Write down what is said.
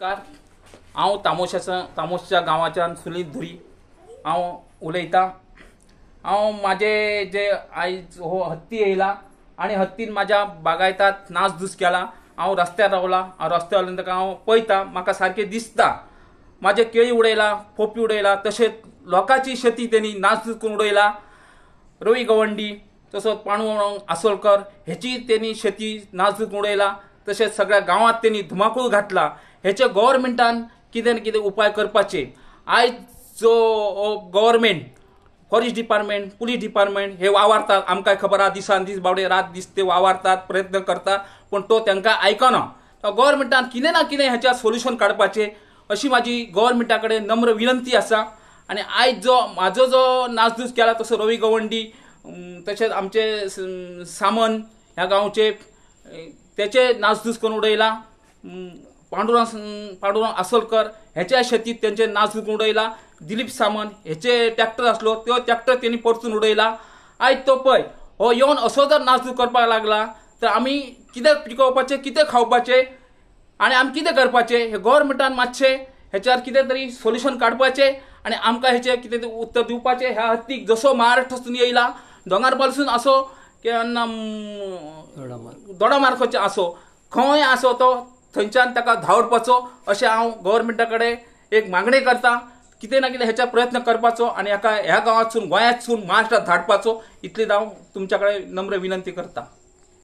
नमस्कार, हांव तामोशच्या गांवाच्यान सुनील धुरी हांव उलयतां. हांव म्हाजे जे आयज हो हत्ती येयला आनी हत्तीन म्हाज्या बागायतात नासधूस केला. हांव रस्त्यार रावला, हांव रस्त्यार रावल्या ताका हांव पळयता, म्हाका सारकें दिसता. म्हाजे केळी उडयला, पोपी उडयला, तशेंच लोकांची शेती तेणी नासधूस करून उडयला. रवी गवंडी तसोच पांडुरंग आसोलकर हेची तेणी शेती नासधूस करून उडयला. तशेंच सगळ्या गांवांत तेणी धुमाकूळ घातला. हेचे गव्हर्मेंटान कितें ना कितें उपाय करपाचे. आयज जो government, forest department, police department हे वावरतात, आमकां खबर आहा, दिसान दीस बावडे रात दीस ते वावरतात, प्रयत्न करतात, पूण तो तांकां आयकना. गव्हर्मेंटान कितें ना कितें हेच्या सोल्युशन काडपाचें अशी म्हाजी गव्हर्मेंटा कडेन नम्र विनंती आसा. आनी आयज जो म्हाजो जो नासधूस केला तसो रवी गवंडी तशेंच आमचे सामन ह्या गांवचे तेचे नासधूस करून उडयला. पांडुरंग आसोलकर हेच्या शेतीत तेंचे नासधूस करून उडयला. दिलीप सामंत हेचे ट्रॅक्टर आसलो तो ट्रॅक्टर तेणी परतून उडयला. आयज तो पळय हो येवन असो जर नासधूस करपाक लागला तर आमी कितें पिकोवपाचें, कितें खावपाचें आनी आमी कितें करपाचें? हे गव्हर्मेंटान मातशें हेच्यार कितें तरी सोल्युशन काडपाचें आनी आमकां हेचें कितें तरी उत्तर दिवपाचें. ह्या हत्तीक जसो महाराष्ट्रासून येयला, दोंगरपालसून आसो केन्ना दोडामार्गाचें आसो, खंय आसो तो थंयच्यान ताका धांवडपाचो अशें हांव गव्हर्मेंटा कडेन एक मागणी करता. कितें ना कितें हेच्या प्रयत्न करपाचो आनी हाका ह्या गांवांतसून, गोंयांतसून महाराष्ट्रांत धाडपाचो, इतलीच हांव तुमच्या कडेन नम्र विनंती करता.